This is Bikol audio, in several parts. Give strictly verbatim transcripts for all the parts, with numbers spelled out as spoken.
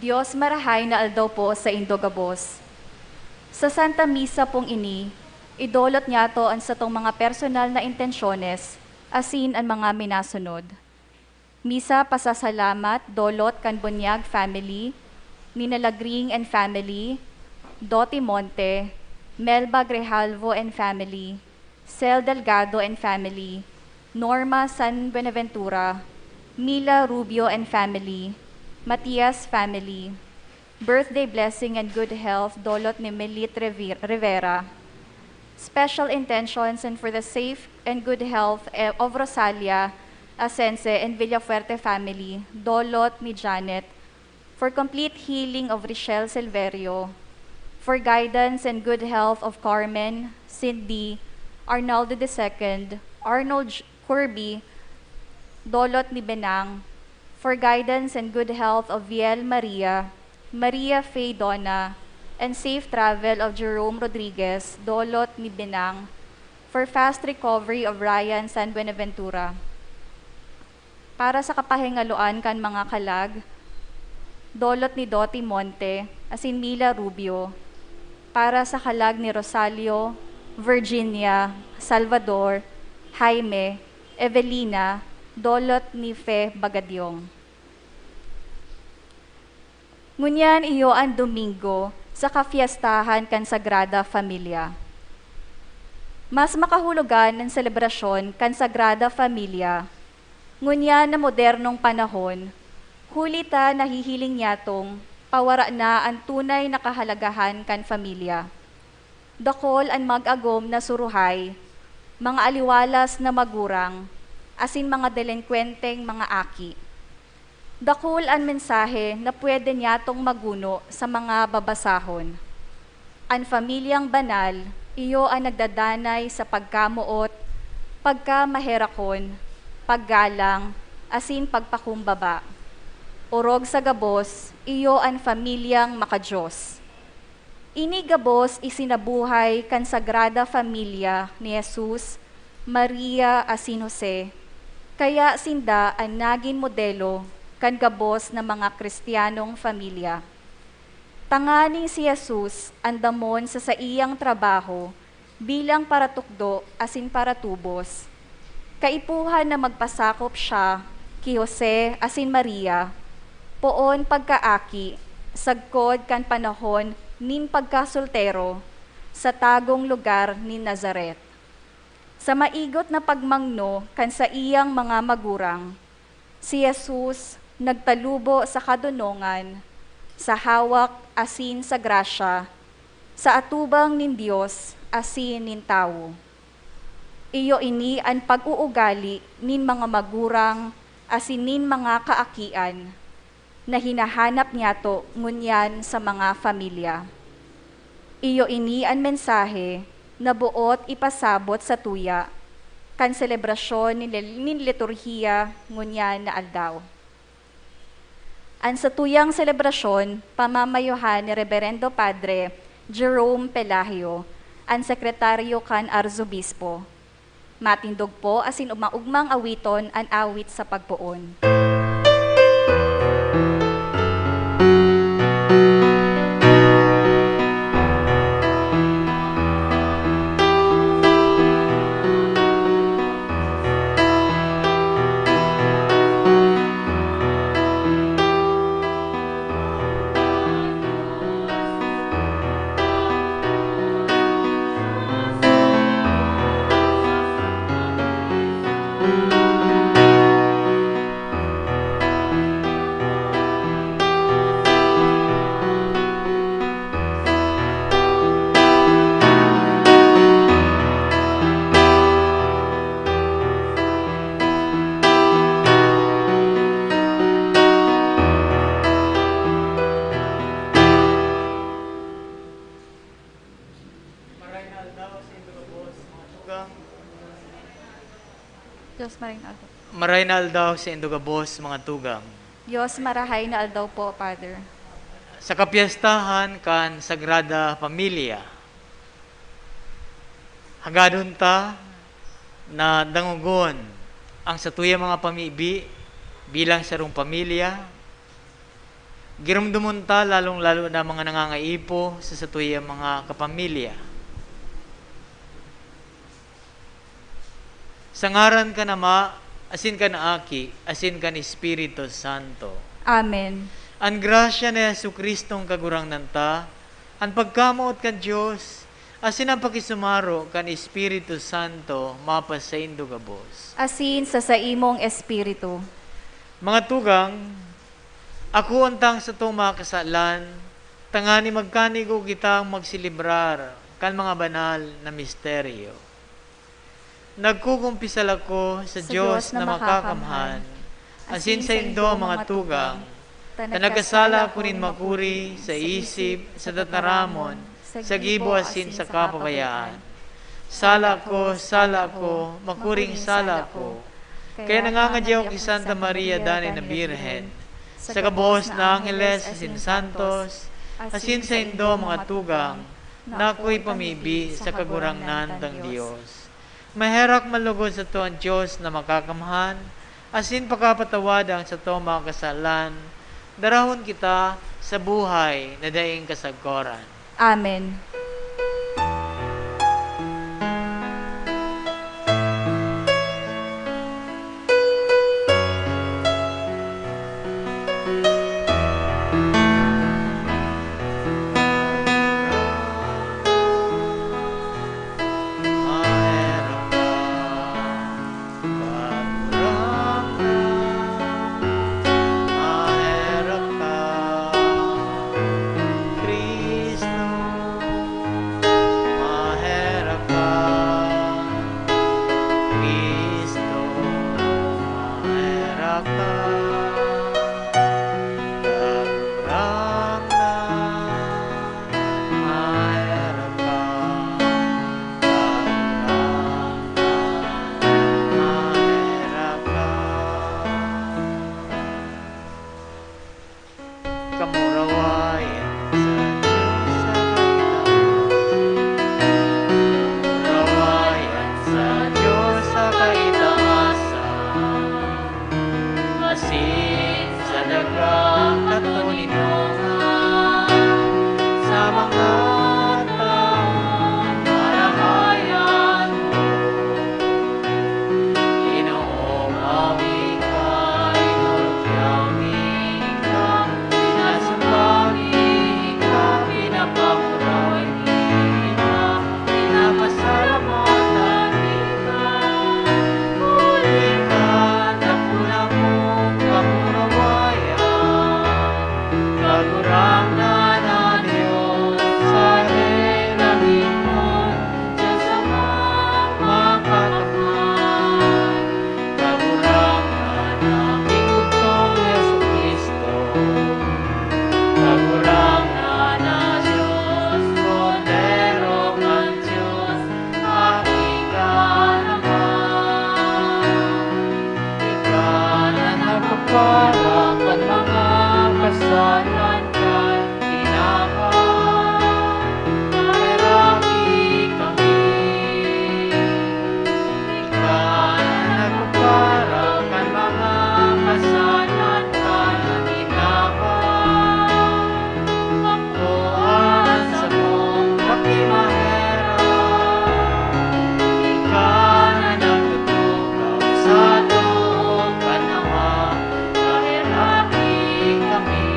Dios, marahay na aldaw po sa indo gabos. Sa Santa Misa pong ini, idolot niyato an satong mga personal na intensyones asin an mga minasunod. Misa pasasalamat dolot kan Bunyag family, Nina Lagring and family, Doti Monte, Melba Grijalvo and family, Cel Delgado and family, Norma San Buenaventura, Mila Rubio and family, Matias family, birthday blessing and good health dolot ni Melit Revi-, Rivera. Special intentions and for the safe and good health, eh, of Rosalia Asense and Villafuerte family, dolot ni Janet. For complete healing of Richelle Silverio. For guidance and good health of Carmen, Cindy, Arnaldo the second, Arnold J-, Kirby, dolot ni Benang. For guidance and good health of Viel Maria, Maria Faye Dona, and safe travel of Jerome Rodriguez, dolot ni Benang. For fast recovery of Ryan San Buenaventura. Para sa kapahingaloan kan mga kalag, dolot ni Doti Monte asin Mila Rubio. Para sa kalag ni Rosalio, Virginia, Salvador, Jaime, Evelina, dolot ni Fe Bagadyong. Ngunyan iyo an Domingo sa kafiestahan kan Sagrada Familia. Mas makahulogan an selebrasyon kan Sagrada Familia ngunyan na modernong panahon, huli ta nahihiling niyatong pawara na an tunay na kahalagahan kan familia. Dakol an mag-agom na suruhay, mga aliwalas na magurang, asin mga delinkwenteng mga aki. Dakul an mensahe na pwede niyatong maguno sa mga babasahon. An familyang banal, iyo an nagdadanay sa pagkamoot, pagkamaherakon, paggalang, asin pagpakumbaba. Orog sa gabos, iyo an familyang maka-Dios. Ini gabos isinabuhay kan Sagrada Familia ni Jesus, Maria asin Jose, kaya sinda an nagin modelo kan gabos na mga Cristianong familia. Tanganing si Jesus andamon sa saiyang trabaho bilang paratukdo asin paratubos. Kaipuhan na magpasakop siya ki Jose asin Maria, poon pagkaaki, sagkod kan panahon nin pagkasoltero, sa tagong lugar nin Nazaret. Sa maigot na pagmangno kan saiyang mga magurang, si Jesus nagtalubo sa kadonongan, sa hawak asin sa grasya, sa atubang nin Dios asin nin tawo. Iyo ini an pag-uugali nin mga magurang asin nin mga kaakian na hinahanap niyato ngunyan sa mga pamilya. Iyo ini an mensahe na boot ipasabot sa tuya kan selebrasyon nin, nin liturhiya ngunyan na aldaw. An satuyang selebrasyon pamamayohan ni Reberendo Padre Jerome Pelagio, an sekretaryo kan Arzobispo. Matindog po asin maugmang awiton an awit sa pagpoon. Maray na aldaw sa indo gabos, mga tugang. Diyos, maray na aldaw. Maray na aldaw sa indo gabos, mga tugang. Diyos, marahay na aldaw po, Father. Sa kapyestahan kan Sagrada Familia, hagadon ta na dangogon ang satuyang mga pamibi bilang sarong pamilya, Giromdomon ta, lalong-lalo na mga nangangaipo sa satuyang mga kapamilya. Sa ngaran kan Ama, asin kan Aki, asin kan Espiritu Santo. Amen. An grasya ni Jesu-Cristong Kagurangnan ta, an pagkamoot kan Dios, asin an pakisumaro kan Espiritu Santo mapasaindo gabos. Asin sa saimong espiritu. Mga tugang, akoon tang satong mga kasalan, tangani magkanigo kitang magselebrar kan mga banal na misteryo. Nagkukumpisal ako sa Sa Dios Dios na na makakamhan, makakamhan, asin asin sa saindo saindo mga mga tugang, tugang, ta ta nagkasala nagkasala ako nin ako nin makuri makuri sa sa isip, isip, sa sa tataramon, tataramon, sa sa gibo gibo asin asin sa sa kapabayaan. kapabayaan. Sala ko, sala ko, makuring sala ko. Kaya nangangadya ako ki Santa Maria, danay na Birhen, sa gabos na angheles asin santos, asin saindo mga tugang, na ako'y pamibi sa Kagurangnan tang Dios. Maherak malugod sato an Dios na makakamhan, asin pakapatawad an satong mga kasalan, darahon kita sa buhay na daing kasagkoran. Amen. Maherak ka, Cristo, maherak ka, Cristo, maherak ka, Kagurangnan, maherak ka, Kagurangnan, maherak ka. Kamurawayan sa Diyos sa kaitaasan. Kamurawayan sa Diyos sa kaitaasan. Asin sa daga katoninongan sa mga taong marahay an Ginoo, mawi ka, inorog kami ka, pinasamba mi ka, pinapakuraw mi ka, pinapasalamatan mi ka. Huli ka, dakula mong kamurawayan, Kagurangnan na Dios, sa helang himnon, Dios Ama, makakamhan. Kagurangnan na Ginoo kong Jesu-Cristo, Kagurangnan na Dios, Kordero kan Dios, aki ka naman. Ika na nagpapara kan mga kasalan kan tinawan, maheraki kami. Ika na nagpapara kan mga kasalan kan tinawan, ako an samong pakimaherak. Ika na nagtutukaw sa too kan Ama, maheraki kami.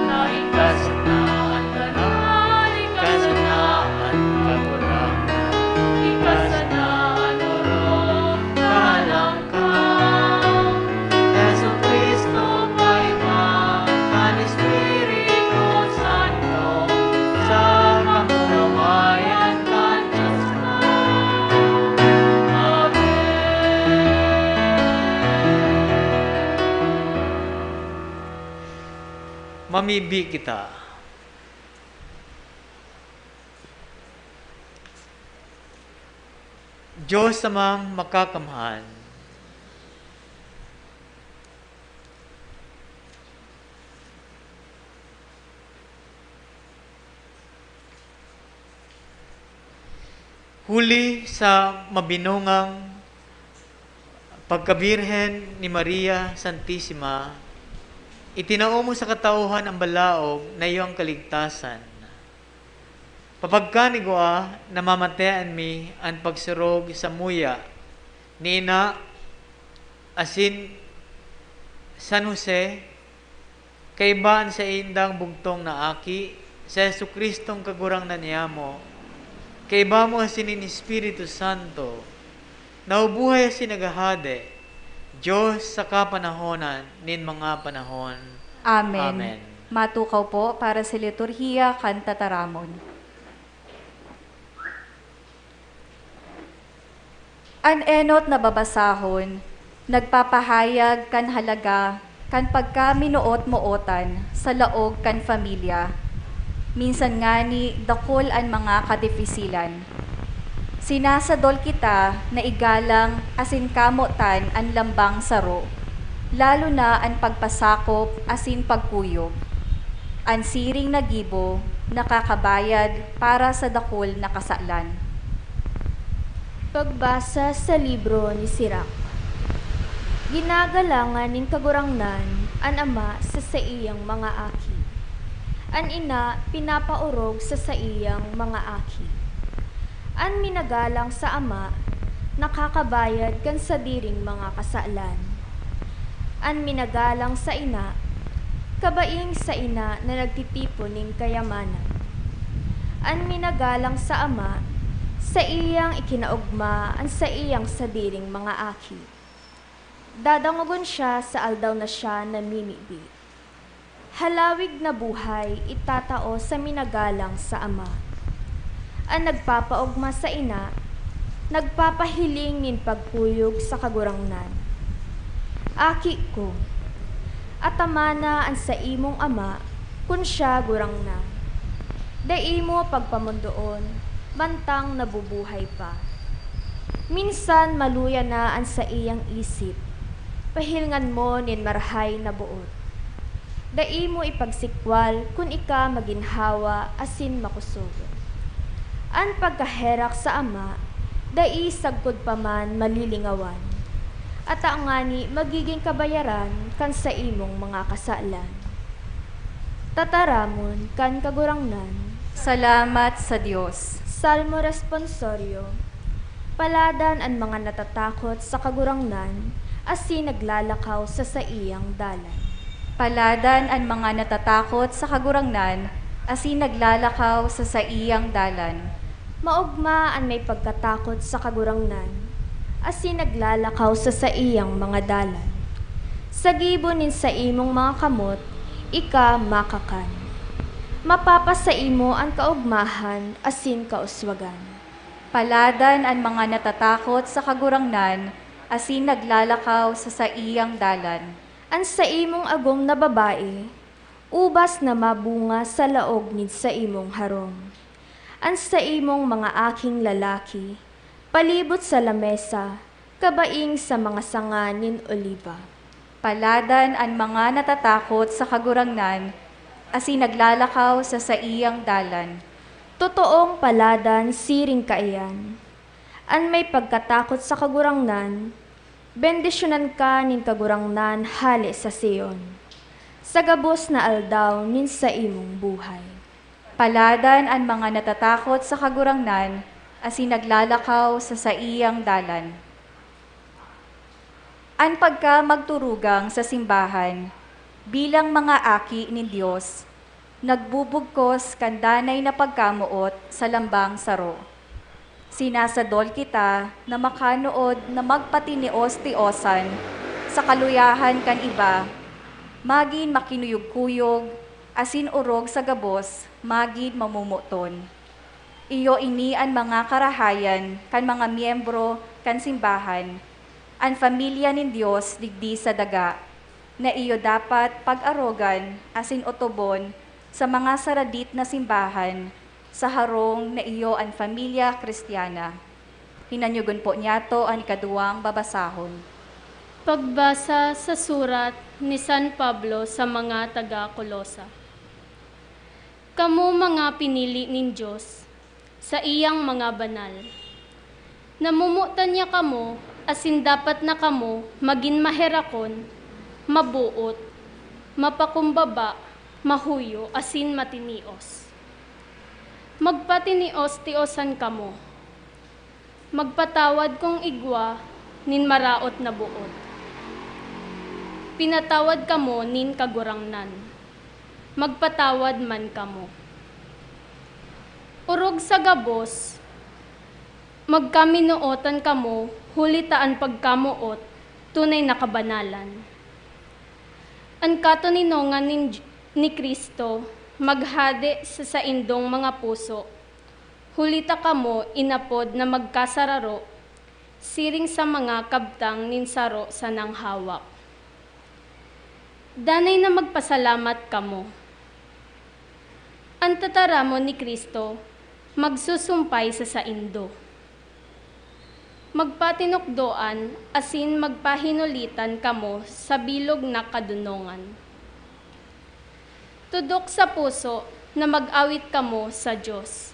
Na ika sana an Tanan, ika sana an Kagurangnan, ika sana an orog, kahalangkaw. Jesu-Cristo, kaiba kan Espiritu Santo, sa kamurawayan kan Dios Ama. Amen. Mamibi kita. Diyos Amang Makakamhan, huli sa mabinungang pagkabirhen ni Maria Santisima, Itinao mo sa katauhan an balaog na iyo an kaligtasan. Papagkanigwa, namamatean mi an pagsurog samuya ni Ina asin San Jose, kaiba an saindang bugtong na Aki, si Jesu-Cristong Kagurangnan niyamo, kaiba mo asin nin Espiritu Santo, na buhay asin naghahade, Dios sa kapanahonan nin mga panahon. Amen. Amen. Matukaw po para sa liturhiya kan tataramon. An enot na babasahon nagpapahayag kan halaga kan pagkaminoot-mootan sa laog kan pamilya. Minsan ngani, dakul an mga kadifisilan. Sinasadol kita na igalang asin kamotan an lambang saro, lalo na an pagpasakop asin pagkuyog. An siring na gibo nakakabayad para sa dakul na kasalan. Pagbasa sa libro ni Sirak. Ginagalangan nin Kagurangnan an ama sa saiyang mga aki. An ina pinapaorog sa saiyang mga aki. An minagalang sa ama nakakabayad kan sadiring mga kasalan. An minagalang sa ina, kabaing sa ina na nagtitipon nin kayamanan. An minagalang sa ama, saiyang ikinaogma an saiyang sadiring mga aki. Dadangogon siya sa aldaw na siya namimibi. Halawig na buhay itatao sa minagalang sa ama. An nagpapaogma sa ina, nagpapahiling nin pagkuyog sa Kagurangnan. Aki ko, atamana an saimong ama kun siya gurang na. Dai mo pagpamondoon, mantang nabubuhay pa. Minsan maluya na an saiyang isip, pahilngan mo nin marahay na boot. Dai mo ipagsikwal kun ika maginhawa asin makosog. An pagkaherak sa ama, dai sagkod pa man malilingawan, ata ngani magigin kabayaran kan saimong mga kasalan. Tataramon kan Kagurangnan. Salamat sa Dios. Salmo Responsorio. Paladan an mga natatakot sa Kagurangnan asin naglalakaw sa saiyang dalan. Paladan an mga natatakot sa Kagurangnan asin naglalakaw sa saiyang dalan. Maogma an may pagkatakot sa Kagurangnan asin naglalakaw sa saiyang mga dalan. Sa gibo nin saimong mga kamot, ika makakan. Mapapasaimo an kaogmahan asin kauswagan. Paladan an mga natatakot sa Kagurangnan asin naglalakaw sa saiyang dalan. An saimong agom na babae, ubas na mabunga sa laog nin saimong harong. An saimong mga aking lalaki, palibot sa lamesa, kabaing sa mga sanga nin oliba. Paladan an mga natatakot sa Kagurangnan asin naglalakaw sa saiyang dalan. Totoong paladan siring kaiyan. An may pagkatakot sa Kagurangnan, bendisyonan ka nin Kagurangnan hale sa Sion, sa gabos na aldaw nin saimong buhay. Paladan an mga natatakot sa Kagurangnan asin naglalakaw sa saiyang dalan. An pagkamagturugang sa simbahan, bilang mga aki nin Dios, nagbubugkos kan danay na pagkamoot sa lambang saro. Sinasadol kita na makanood na magpatinios-tiosan sa kaluyahan kan iba, magin makinuyog-kuyog, asin orog sa gabos, magin mamomoton. Iyo ini an mga karahayan kan mga miyembro kan simbahan, an pamilya nin Dios digdi sa daga, na iyo dapat pag-arogan asin otobon sa mga saradit na simbahan, sa harong na iyo an pamilya Kristiyana. Hinanyogon po niyato an ikaduwang babasahon. Pagbasa sa surat ni San Pablo sa mga taga Colosa. Kamo mga pinili nin Dios, saiyang mga banal. Namomotan niya kamo, asin dapat na kamo magin maherakon, maboot, Mapakumbaba, mahuyo, asin matinios. Magpatinios-tiosan kamo. Magpatawad kun igwa nin maraot na boot. Pinatawad kamo nin Kagurangnan. Magpatawad man kamo. Orog sa gabos, magkaminootan kamo, huli ta an pagkamoot tunay na kabanalan. An katoninongan nin, ni Cristo maghade sa saindong mga puso, huli ta kamo inapod na magkasararo siring sa mga kabtang nin saro sanang hawak. Danay na magpasalamat kamo. An tataramon ni Cristo magsusumpay sa saindo. Magpatinukdoan asin magpahinulitan kamo sa bilog na kadonongan. Tudok sa puso na mag-awit kamo sa Dios.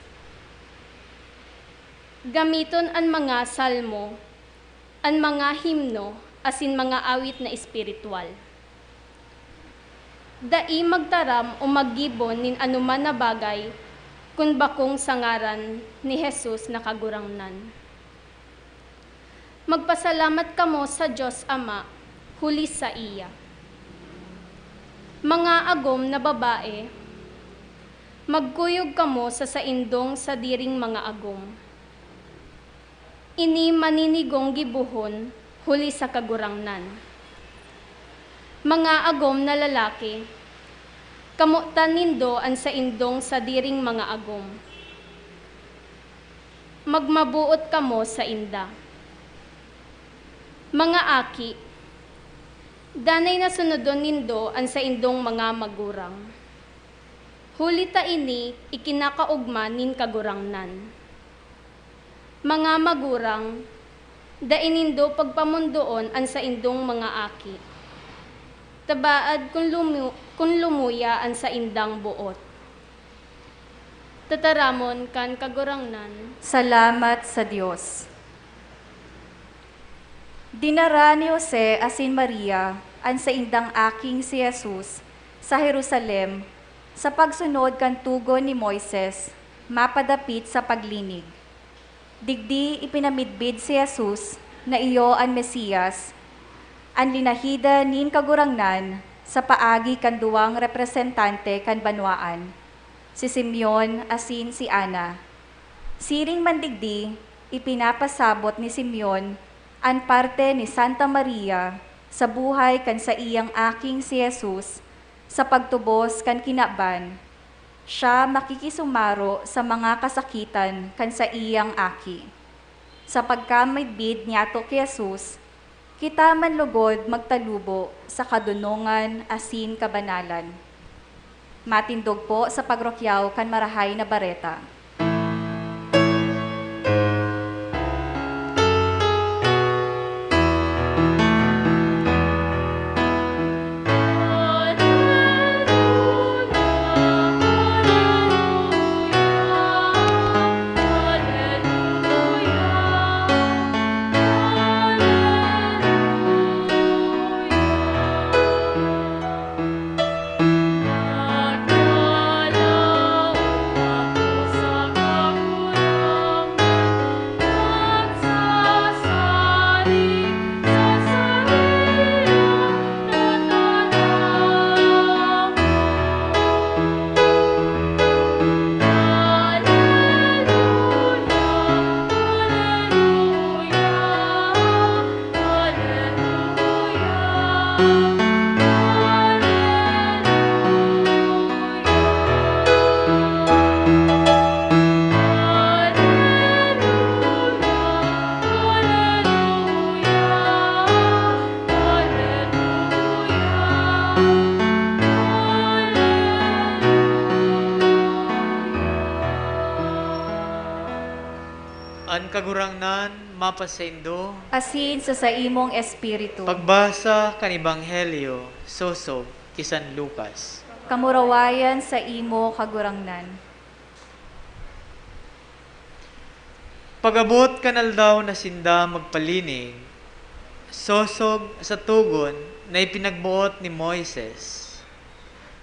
Gamiton an mga salmo, an mga himno, asin mga awit na espiritual. Dai magtaram o maggibo nin anoman na bagay kun bakong sa ngaran ni Jesus na Kagurangnan. Magpasalamat kamo sa Dios Ama huli saiya. Mga agom na babae, magkuyog kamo sa saindong sadiring mga agom. Ini maninigong gibohon huli sa Kagurangnan. Mga agom na lalaki, kamotan nindo an saindong sadiring mga agom. Magmaboot kamo sainda. Mga aki, danay na sunodon nindo an saindong mga magurang, huli ta ini ikinakaogma nin Kagurangnan. Mga magurang, dai nindo pagpamondoon an saindong mga aki. Tabaad kun lumu-, kun lumuya an saindang boot. Tataramon kan Kagurangnan. Salamat sa Dios. Dinara ni Jose asin Maria an saindang aking si Jesus sa Jerusalem sa pagsunod kan tugon ni Moises mapadapit sa paglinig. Digdi ipinamidbid si Jesus na iyo an Mesias, an linahidan nin Kagurangnan sa paagi kan duwang representante kan banwaan, si Simeon asin si Ana. Siring man digdi, ipinapasabot ni Simeon an parte ni Santa Maria sa buhay kan saiyang aking si Jesus sa pagtubos kan kinaban. Siya makikisumaro sa mga kasakitan kan saiyang aki. Sa pagkamidbid niyato ki Jesus, kita man lugod magtalubo sa kadonongan asin kabanalan. Matindog po sa pagrukyaw kan Marahay na Bareta. An Kagurangnan mapasaindo. Asin sa saimong espiritu. Pagbasa kan Ebanghelyo sosog ki San Lucas. Kamurawayan saimo, Kagurangnan. Pag-abot kan aldaw na sinda magpalinig, sosog sa togon na ipinagboot ni Moises,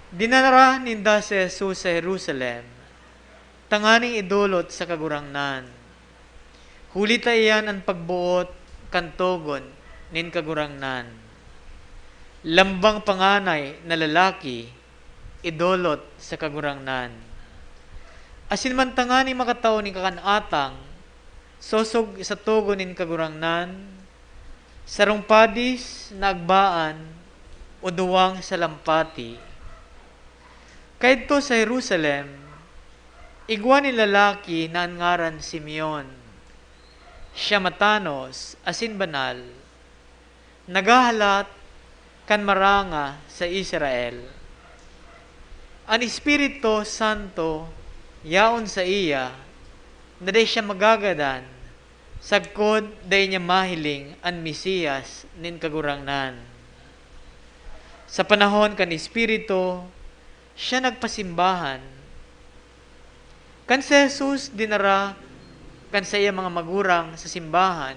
Dinara ninda si Jesus sa Jerusalem tanganing idolot sa Kagurangnan, huli ta iyan an pagboot kan togon nin Kagurangnan. Lambang panganay na lalaki idolot sa Kagurangnan, asin man tanganing makatao nin kakan-atang sosog sa togon nin Kagurangnan, sarong padis na agbaan o duwang salampati. Kaidto sa Jerusalem, igwa nin lalaki na an ngaran Simeon. Siya matanos asin banal, naghahalat kan maranga sa Israel. An Espiritu Santo yaon saiya na dai siya magagadan sagkod dai niya mahiling an Mesiyas nin Kagurangnan. Sa panahon kan Espiritu, siya nagpasimbahan. Kan si Jesus dinara kan saiyang mga magurang sa simbahan,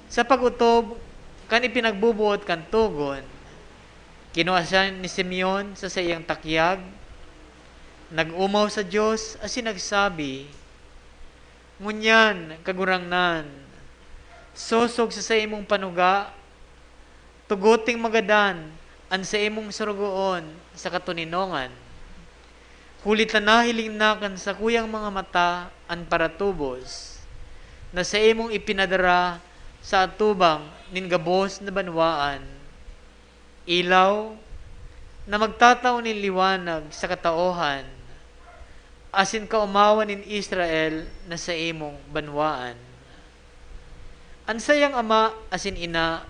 sa pag-otob kan ipinagboboot kan togon, kinua siya ni Simeon sa saiyang takyag, nag-omaw sa Dios asin nagsabi, "Ngunyan, Kagurangnan, sosog sa saimong panuga, tugoting magadan an saimong sorogoon sa katoninongan. Huli ta nahiling na kan sakuyang mga mata an paratubos na saimong ipinadara sa atubang nin gabos na banwaan, ilaw na magtatao nin liwanag sa katawohan, asin kaomawan nin Israel na saimong banwaan." An saiyang ama asin ina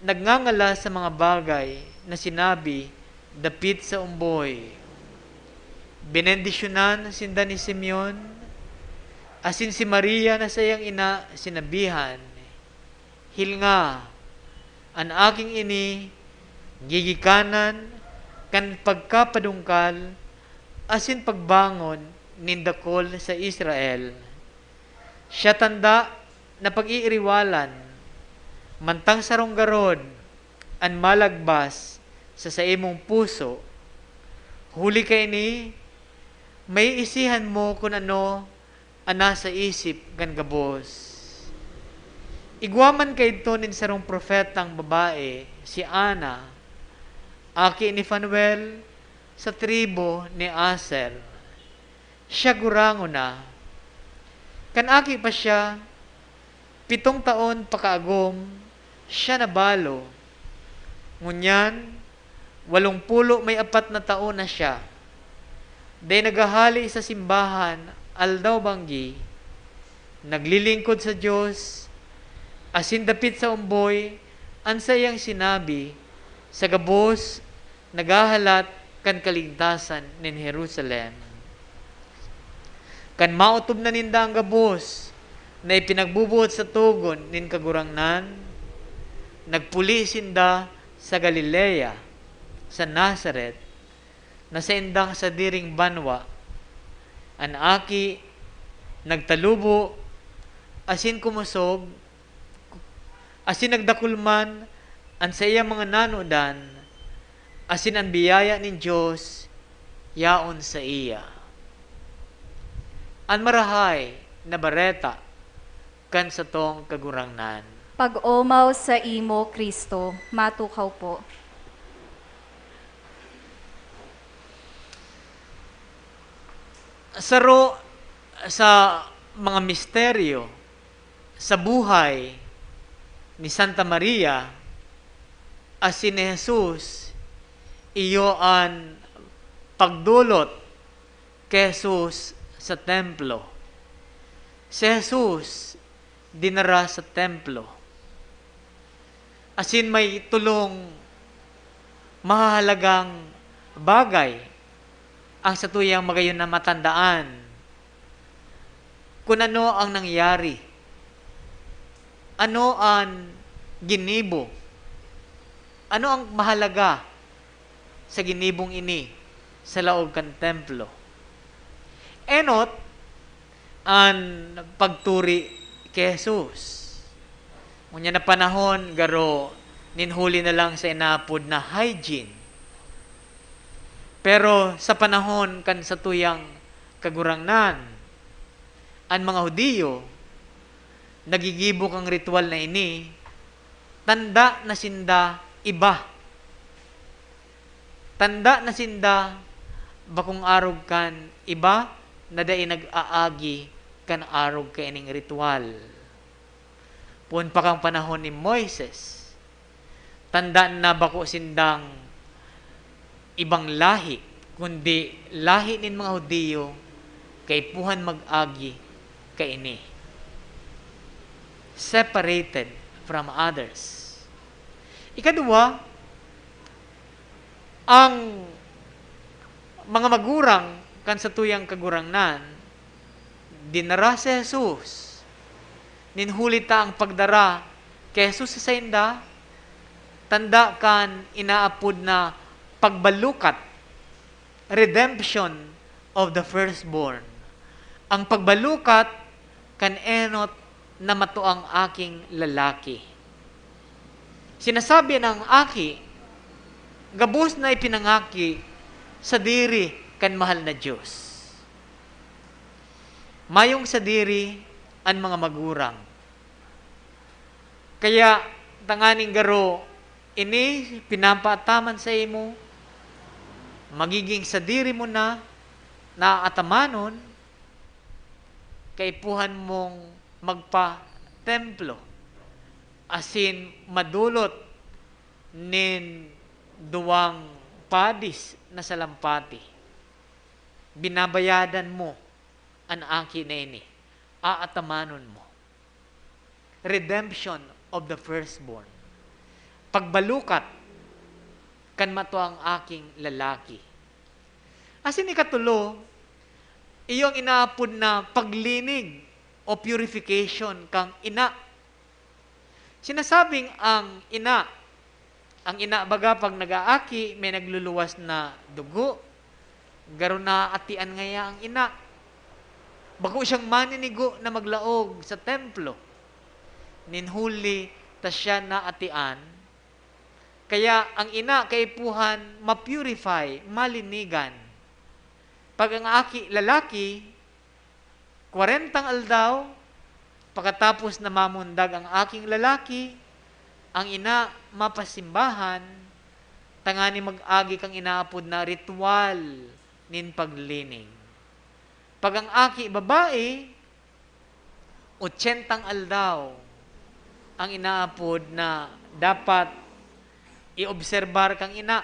nagngangalas sa mga bagay na sinabi dapit sa omboy. Benendisyonan sinda ni Simeon, asin si Maria na saiyang ina sinabihan, "Hilnga, an aking ini gigikanan kan pagkapadungkal asin pagbangon nin dakul sa Israel. Siya tanda na pag-iiriwalan, mantang sarong garod an malagbas sa saimong puso. Huli kaini, maiisihan mo kun ano an nasa isip kan gabos." Igwa man kaidto nin sarong propetang babae, si Ana, aki ni Fanuel, sa tribu ni Aser. Siya gurangona. Kan aki pa siya, pitong taon pakaagom, siya nabalo. Ngunyan, walong pulo may apat na taon na siya. Dai naghahale sa simbahan aldaw-banggi, naglilingkod sa Dios, asin dapit sa omboy an saiyang sinabi, sa gabos naghahalat kan kaligtasan nin Jerusalem. Kan maotob na ninda an gabos na ipinagboboot sa togon nin Kagurangnan, nagpuli sinda sa Galilea, sa Nazaret, na saindang sadiring banwa. An aki nagtalubo asin kumosog, asin nagdakul man an saiyang mga nanodan, asin an biyaya nin Dios yaon saiya. An Marahay na Bareta kan satong Kagurangnan. Pag-omaw saimo, Cristo. Matukaw po. Saro sa mga misteryo sa buhay ni Santa Maria asin ni Jesus, iyo an pagdolot ki Jesus sa templo. Si Jesus dinara sa templo. Asin may tolong mahahalagang bagay ang satuyang magayon na matandaan. Kun ano ang nangyari, ano an ginibo, ano ang mahalaga sa ginibong ini sa laog kan templo. Enot an pagturi ki Jesus. Ngunyan na panahon, garo nin huli na lang sa inaapod na hygiene. Pero sa panahon kan satuyang Kagurangnan, an mga Judio nagigibo kan ritual na ini, tanda na sinda iba. Tanda na sinda bakong arog kan iba na dai nag-aagi kan arog kaining ritual. Poon pa kan panahon ni Moises, tanda na bako sindang ibang lahi, kundi lahi nin mga Judio, kaipuhan mag-agi kaini. Separated from others. Ikaduwa, ang mga magurang kan satuyang Kagurangnan, dinara si Jesus. Nin huli ta ang pagdara ki Jesus sa sainda, tanda kan inaapod na pagbalukat, redemption of the firstborn. Ang pagbalukat kan enot na matuang aking lalaki. Sinasabi na ang aki, gabos na ipinangaki sadiri kan mahal na Dios. Mayong sadiri an mga magurang. Kaya, tanganing garo ini pinapaataman sa imo, magiging sadiri mo na, na atamanon, kaipuhan mong magpa-templo, asin madolot nin duwang padis na salampati. Binabayadan mo an aki na ini, aatamanon mo. Redemption of the firstborn. Pagbalukat kan matuang aking lalaki. Asin ikatulo, iyo ang inaapod na paglinig o purification kan ina. Sinasabing ang ina, ang ina baga pag nag-aaki, may nagluluwas na dugo, garo naatian ngaya ang ina. Bako siyang maninigo na maglaog sa templo. Nin huli ta siya naatian, kaya ang ina kaipuhan ma-purify, malinigan. Pag ang aki lalaki, kwarentang aldaw, pakatapos na mamundag ang aking lalaki, ang ina mapasimbahan, tangani mag-agi kang inaapod na ritual nin paglining. Pag ang aki babae, otsentang aldaw ang inaapod na dapat iobserbar kang ina,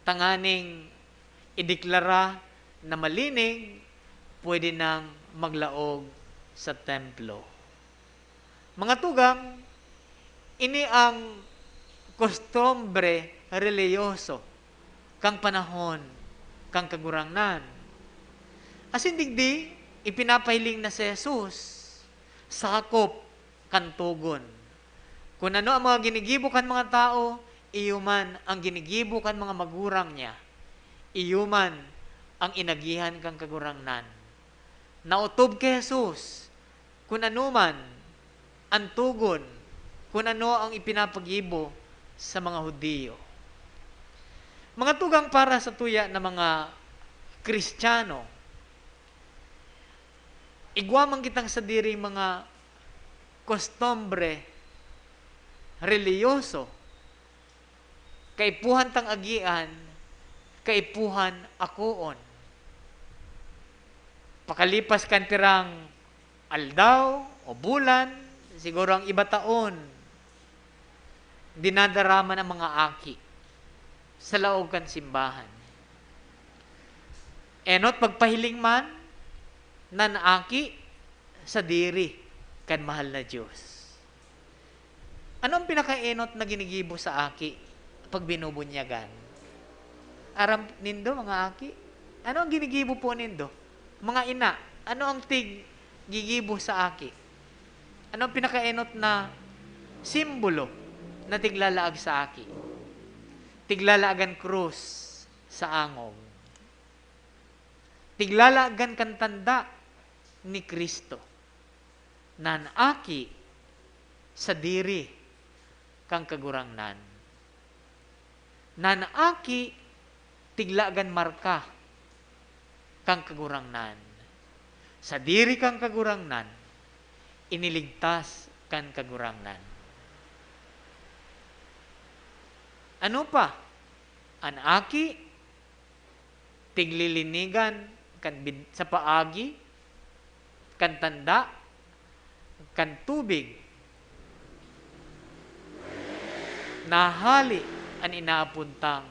tanganing ideklara na malinig, pwede nang maglaog sa templo. Mga tugang, ini ang kostumbre relihiyoso kan panahon kan Kagurangnan. Asin digdi, ipinapahiling na si Jesus, sakop kan togon. Kun ano ang mga ginigibo kan mga tawo, iyo man ang ginigibo kan mga magurang niya. Iyo man ang inagihan kan Kagurangnan. Naotob ki Jesus kun ano man an togon, kun ano ang ipinapagibo sa mga Judio. Mga tugang, para sa tuya na mga Kristiyano, igwa man kitang sadiring mga kostumbre relihiyoso, kaipuhan tang agian, kaipuhan akoon. Pakalipas kan pirang aldaw o bulan, siguro ang iba taon, dinadara man ang mga aki sa laog kan simbahan. Enot pagpahiling man nan aki sadiri kan mahal na Dios. Ano ang pinakaenot na ginigibo sa aki pag binubunyagan? Aram nindo, mga aki? Ano ang ginigibo po nindo? Mga ina, ano ang tig gigibo sa aki? Ano ang pinakaenot na simbolo na tiglalaag sa aki? Tiglalaag an krus sa angog. Tiglalaag an kan tanda ni Cristo. Nan aki sadiri kan Kagurangnan. Nan aki tiglagan marka kan Kagurangnan. Sadiri kan Kagurangnan, iniligtas kan Kagurangnan. Ano pa? An aki, tiglilinigan kan bid-, sa paagi, kan tanda, kan tubig. Nahali an inaapod tang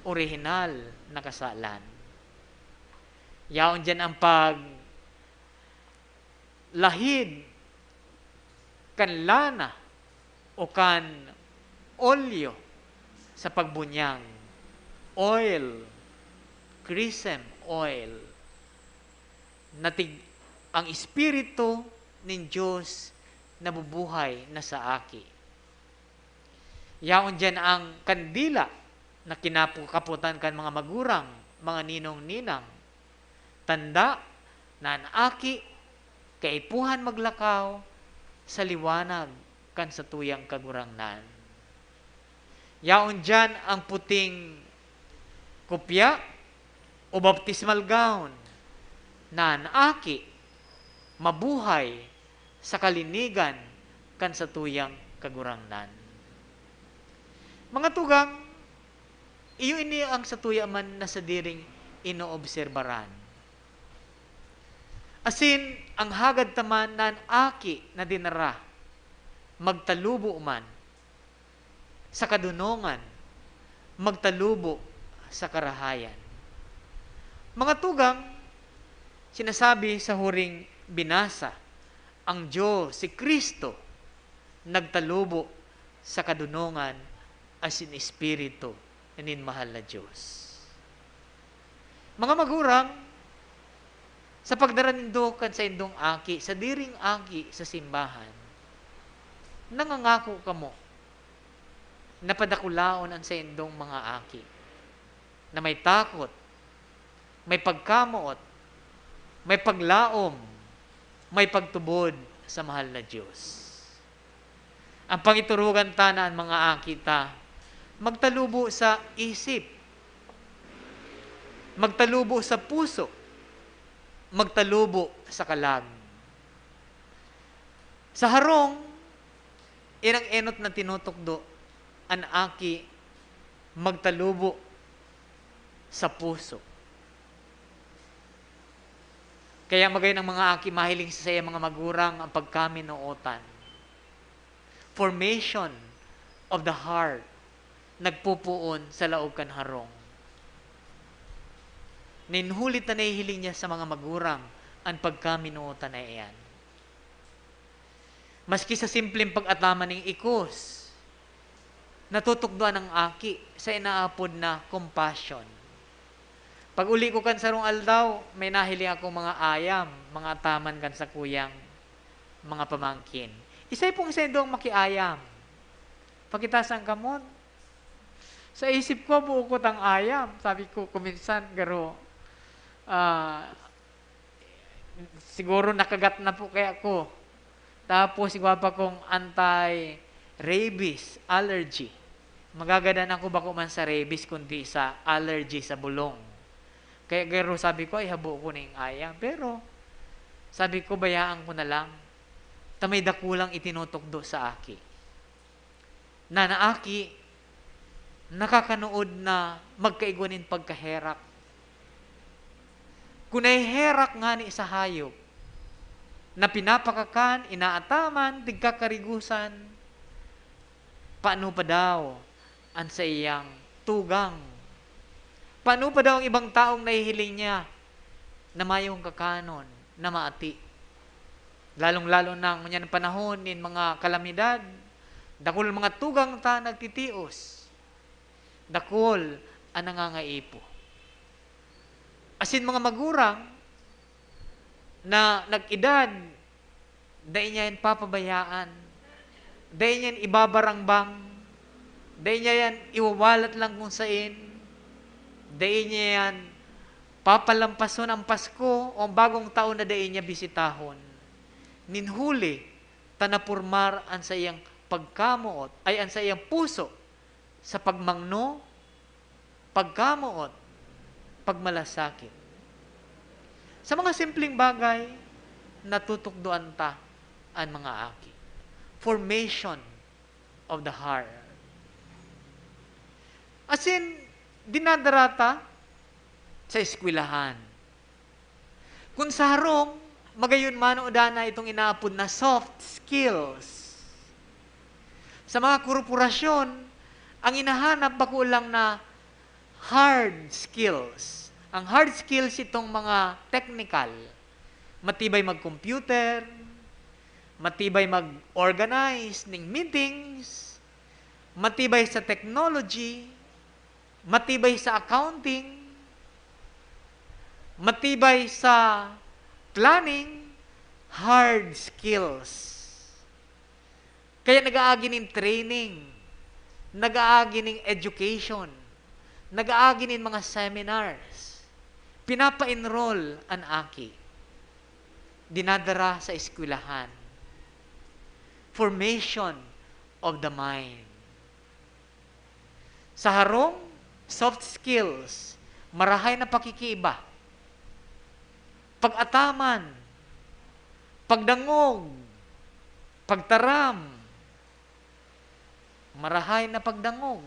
orihinal na kasalan. Yaon diyan ang paglahid kan lana o kan olyo sa pagbunyag, oil, chrism oil, na tig-, ang Espiritu nin Dios nabubuhay na sa aki. Yaon diyan ang kandila na kinakapotan kan mga magurang, mga ninong-ninang. Tanda na an aki kaipuhan maglakaw sa liwanag kan satuyang Kagurangnan. Yaon diyan ang puting kopya o baptismal gown na an aki mabuhay sa kalinigan kan satuyang Kagurangnan. Mga tugang, iyo ini ang satuya man na sadiring inoobserbaran. Asin, ang hagad ta man na an aki na dinara, magtalubo man sa kadunongan, magtalubo sa karahayan. Mga tugang, sinasabi sa huring binasa, ang Dios, si Cristo, nagtalubo sa kadunongan asin espiritu nin mahal na Dios. Mga magurang, sa pagdara nindo kan saindong aki, sadiring aki sa simbahan, nangangako kamo na padakulaon an saindong mga aki na may takot, may pagkamoot, may paglaom, may pagtubod sa mahal na Dios. Ang pangiturugan ta na an mga aki ta magtalubo sa isip, magtalubo sa puso, magtalubo sa kalag. Sa harong, inang enot na tinutukdo, an aki magtalubo sa puso. Kaya magayon ang mga aki mahiling sa saiyang mga magurang ang pagkaminootan. Formation of the heart, nagpupoon sa laog kan harong. Nin huli ta nahihiling niya sa mga magurang an pagkaminootan na iyan. Maski sa simpleng pag-ataman nin ikos, natutukdoan ang aki sa inaapod na compassion. Pag-uli ko kan sarong aldaw, may nahiling akong mga ayam, mga ataman kan sakuyang mga pamangkin. Isay pong sendong makiayam. Pakitasan kamot. Sa isip ko, buo ko tang ayam. Sabi ko, kuminsan, garo, ah, siguro nakagat na po kaya ako. Tapos, igwa pa kong anti-rabies allergy. Magagadan ako bako man sa rabies, kundi sa allergy sa bulong. Kaya garo sabi ko, "Ay, habo ko ning ayam." Pero, sabi ko, "Bayaan ko na lang. Ta may dakulang itinutukdo sa aki." Na an aki, nakakanood na magkaigwa nin pagkaherak. Kun naheherak ngani sa hayop na pinapakakan, inaataman, tigkakarigusan, paano pa daw an saiyang tugang? Paano pa daw ang ibang taong nahihiling niya na mayong kakanon, na maati? Lalong-lalo na ngunyan panahon nin mga kalamidad, dakul mga tugang ta nagtitios, dakul an nangangaipo. Asin mga magurang na nag-edad, dai niya yan papabayaan, dai niya yan ibabarangbang, dai niya yan iwawalat lang kung sain, dai niya yan papalampason ang Pasko o ang Bagong Taon na dai niya bisitahon. Nin huli ta napurmar an saiyang pagkamoot, ay, an saiyang puso sa pagmangno, pagkamoot, pagmalasakit. Sa mga simpleng bagay, natutukdoan ta an mga aki. Formation of the heart. Asin, dinadara ta sa eskwelahan. Kun sa harong, magayon manodan na itong inaapod na soft skills. Sa mga korporasyon, ang hinahanap bako lang na hard skills. Ang hard skills itong mga technical. Matibay mag-computer, matibay mag-organize ning meetings, matibay sa technology, matibay sa accounting, matibay sa planning, hard skills. Kaya nag-aagi nin training, nag-aagi nin education, nag-aagi nin mga seminars. Pinapa-enroll an aki. Dinadara sa eskwelahan. Formation of the mind. Sa harong, soft skills, marahay na pakikiiba, pag-ataman, pagdangog, pagtaram, marahay na pagdangog.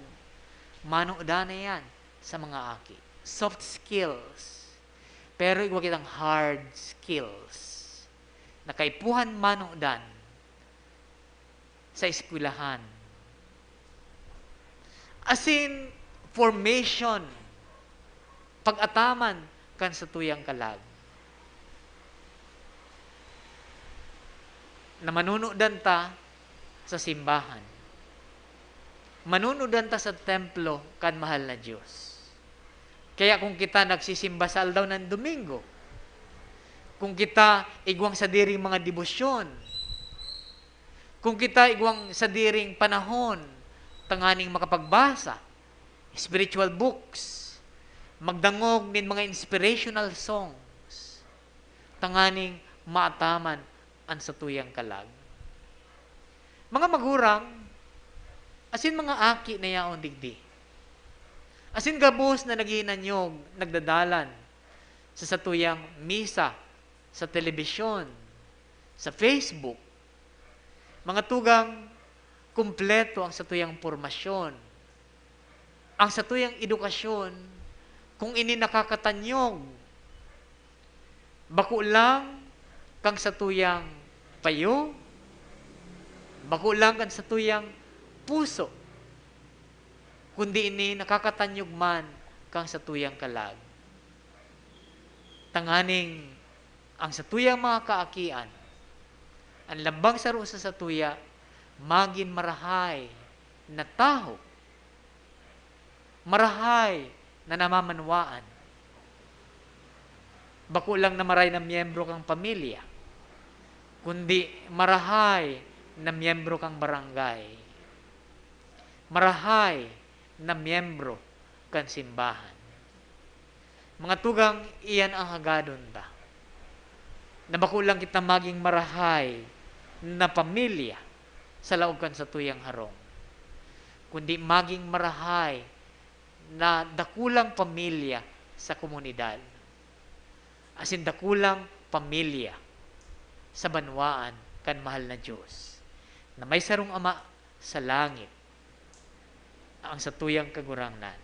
Manodan na yan sa mga aki. Soft skills. Pero igwa kitang hard skills na kaipuhan manodan sa eskwelahan. Asin, formation, pag-ataman kan satuyang kalag. Na manunudan ta sa simbahan. Manunudan ta sa templo kan mahal na Dios. Kaya kung kita nagsisimba sa aldaw ng Domingo, kung kita igwang sadiring mga debosyon, kung kita igwang sadiring panahon tanganing makapagbasa, spiritual books, magdangog nin mga inspirational songs, tanganing maataman an satuyang kalag. Mga magurang, asin mga aki na yaon digdi, asin gabos na naghihinanyog, nagdadalan sa satuyang misa, sa telebisyon, sa Facebook, mga tugang, kumpleto ang satuyang pormasyon, ang satuyang edukasyon, kung ini nakakatanyog, bako lang kan satuyang payo, bako lang kan satuyang puso, kundi ini nakakatanyog man kan satuyang kalag. Tanganing ang satuyang mga kaakian, an lambang saro sa satuya, magin marahay na tawo, marahay na namamanwaan. Bako lang na marahay na miyembro kan pamilya, kundi marahay na miyembro kan barangay, marahay na miyembro kan simbahan. Mga tugang, iyan ang hagadon ta, na bako lang kita maging marahay na pamilya sa laog kan satuyang harong, kundi maging marahay na dakulang pamilya sa komunidad, asin dakulang pamilya sa banwaan kan mahal na Dios, na may sarong Ama sa langit, ang satuyang Kagurangnan.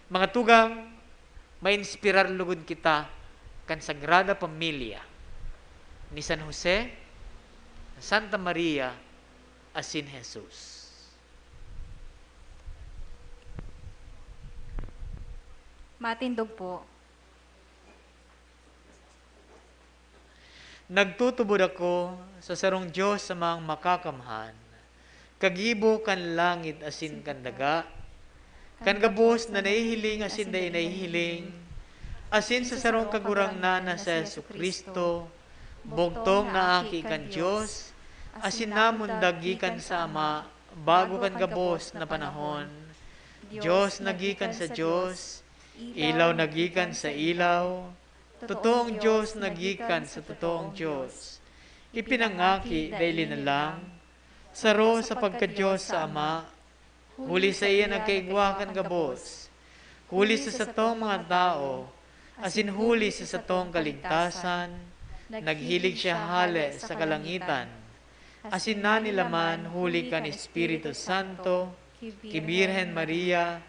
Mga tugang, mainspirar lugod kita kan Sagrada Pamilya ni San Jose, Santa Maria, asin Jesus. Matindog po. Nagtutubod ako sa sarong Dios, Amang Makakamhan, kagibo kan langit asin kan daga, kan gabos na nahihiling asin dai nahihiling, asin sa sarong Kagurangnan na si Jesu-Cristo, bugtong na Aki kan Dios, asin namundag gikan sa Ama bago kan gabos na panahon. Dios na gikan sa Dios, ilaw na gikan sa ilaw, totoong Dios na gikan sa totoong Dios. Ipinangaki dai linalang, saro sa pagka-Dios sa Ama, huli saiya nagkaigwa kan gabos. Huli sa satong mga tawo, asin huli sa satong kaligtasan, naghilig siya hale sa kalangitan. Asin nanilaman huli kan Espiritu Santo, ki Birhen Maria,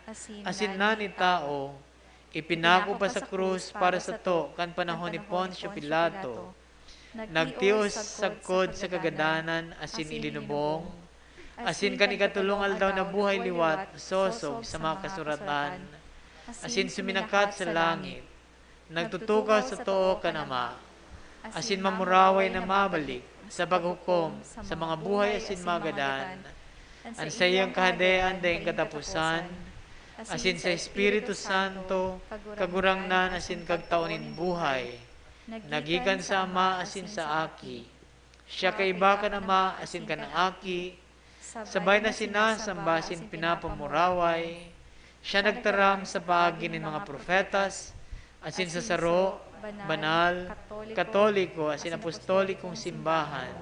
asin nani tawo, ipinako pa sa krus para sato kan panahon ni Poncio Pilato. Nagtios sagkod sa kagadanan asin ilinubong, asin kan ikatolong aldaw nabuhay liwat sosog sa mga kasuratan, asin suminakat sa langit. Nagtutukaw sa too kan Ama, asin mamuraway na mabalik sa paghukom sa mga buhay asin magadan. An saiyang kahadean daing kataposan, asin sa Espiritu Santo, Kagurangnan asin Kagtao nin buhay, nagikan sa Ama asin sa Aki. Siya kaiba kan Ama asin kan Aki, sabay na sinasamba asin pinapamuraway. Siya nagtaram sa paagi nin mga propetas, asin sa saro, banal, katoliko, asin apostolikong simbahan.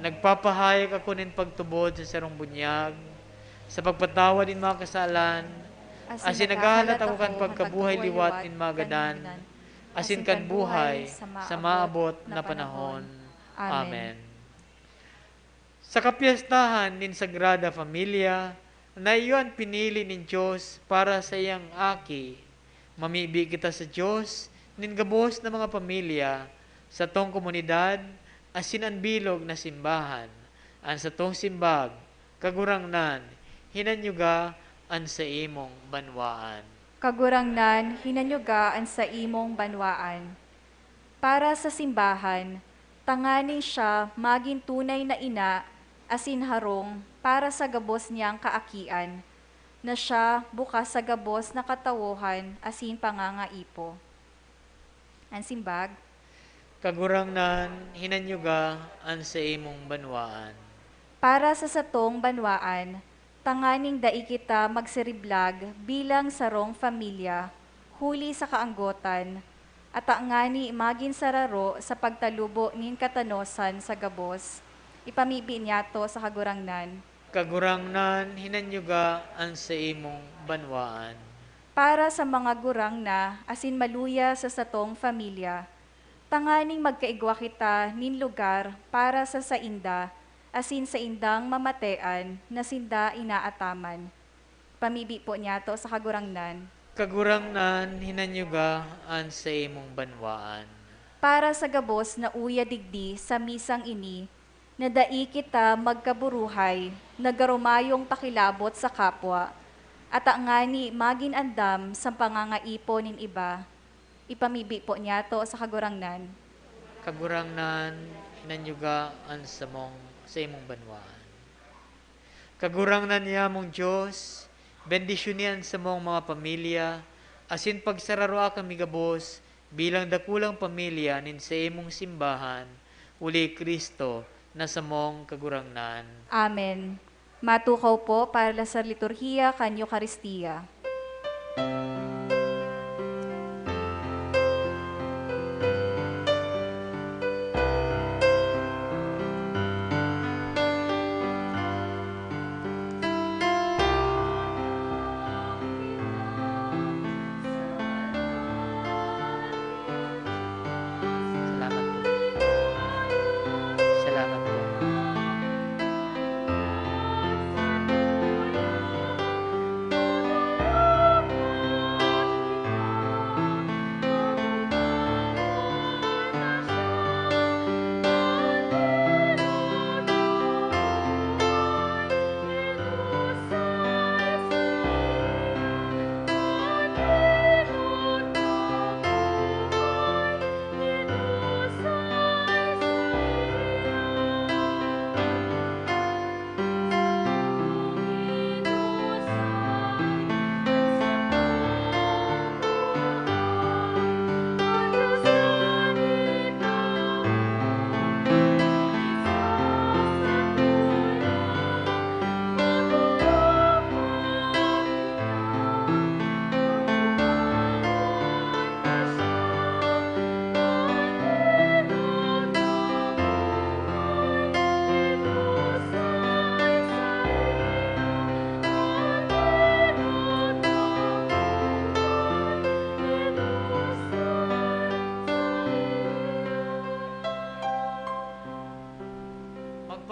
Nagpapahayag ako nin pagtubod sa sarong bunyag, sa pagpatawad nin mga kasalan, asin naghahalat ako kan pagkabuhay liwat nin magadan, asin kan buhay sa maabot na panahon. Amen. Sa kapyestahan nin Sagrada Familia, na iyo an pinili nin Dios para sa iyang Aki, mamibi kita sa Dios nin gabos na mga pamilya, satong komunidad, asin an bilog na simbahan. An satong simbag, Kagurangnan, hinanyuga an saimong banwaan. Kagurangnan, hinanyuga an saimong banwaan. Para sa simbahan, tanganing siya magin tunay na ina asin harong para sa gabos niyang kaakian, na siya bukas sa gabos na katawohan asin pangangaipo. An simbag, Kagurangnan, hinanyuga an saimong banwaan. Para sa satong banwaan, tanganing dai kita magsiriblag bilang sarong pamilya, huli sa kaanggotan, ata ngani magin sararo sa pagtalubo nin katanosan sa gabos, ipamibi niyato sa Kagurangnan. Kagurangnan, hinanyuga an saimong banwaan. Para sa mga gurang na asin maluya sa satong pamilya, tanganing magkaigwa kita nin lugar para sa sainda asin saindang mamatean na sinda inaataman. Pamibi po niyato sa Kagurangnan. Kagurangnan, hinanyuga an saimong banwaan. Para sa gabos na uya digdi sa misang ini, na dai kita magkaburuhay na garumayong pakilabot sa kapwa, ata ngani magin andam sa pangangaipo nin iba, ipamibi po niyato sa Kagurangnan. Kagurangnan, hinanyuga an samong, saimong banwaan. Kagurangnan niamong Dios, bendisyoni an samong mga pamilya, asin pagsararoa kami gabos bilang dakulang pamilya nin saimong simbahan, huli Cristo na samong Kagurangnan. Amen. Matukaw po para sa liturhiya kan Eukaristia. Salamat po. Salamat po.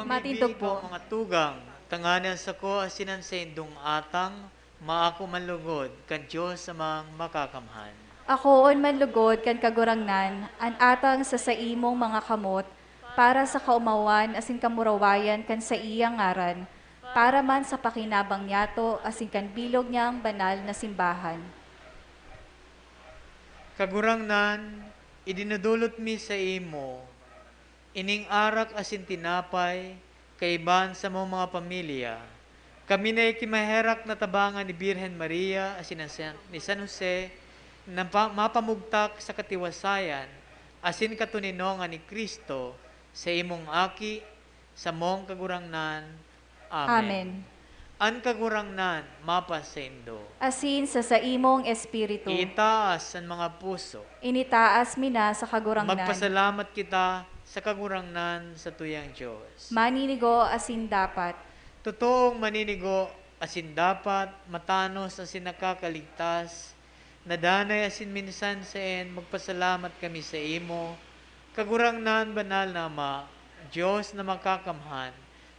Matindog po. Mga tugang, tanganing an sako asin an saindong atang, maako man lugod kan Dios Amang Makakamhan. Akoon man lugod kan Kagurangnan an atang sa saimong mga kamot, para sa kaomawan asin kamurawayan kan saiyang ngaran, para man sa pakinabang niyato asin kan bilog niyang banal na simbahan. Kagurangnan, idinodolot mi saimo ining arak asin tinapay kaiba an samong mga pamilya. Kami na ikimaherak na tabangan ni Birhen Maria asin an San, ni San Jose na pa, mapamugtak sa katiwasayan asin katoninongan ni Cristo, saimong Aki, samong Kagurangnan. Amen. Amen. An Kagurangnan mapasaindo. Asin sa saimong espiritu. Itaas an mga puso. Initaas mi na sa Kagurangnan. Magpasalamat kita sa Kagurangnan, satuyang Dios. Maninigo asin dapat. Totoong maninigo asin dapat, matanos asin nakakaligtas, na danay asin minsan saen magpasalamat kami saimo, Kagurangnan, Banal na Ama, Dios na Makakamhan,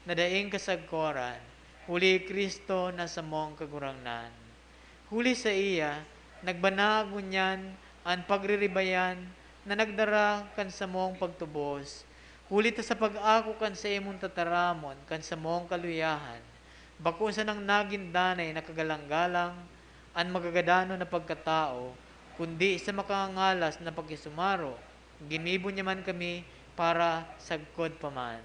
na daing kasagkoran, huli ki Cristo na samong Kagurangnan. Huli saiya, nagbanaag ngunyan an pagriribayan na nagdara kan samong pagtubos, huli ta sa pag-ako kan saimong tataramon kan samong kaluyahan, bako sanang nagin danay na kagalang-galang an magagadanon na pagkatao, kundi sa makangangalas na pakisumaro, ginibo niya man kami para sagkod pa man.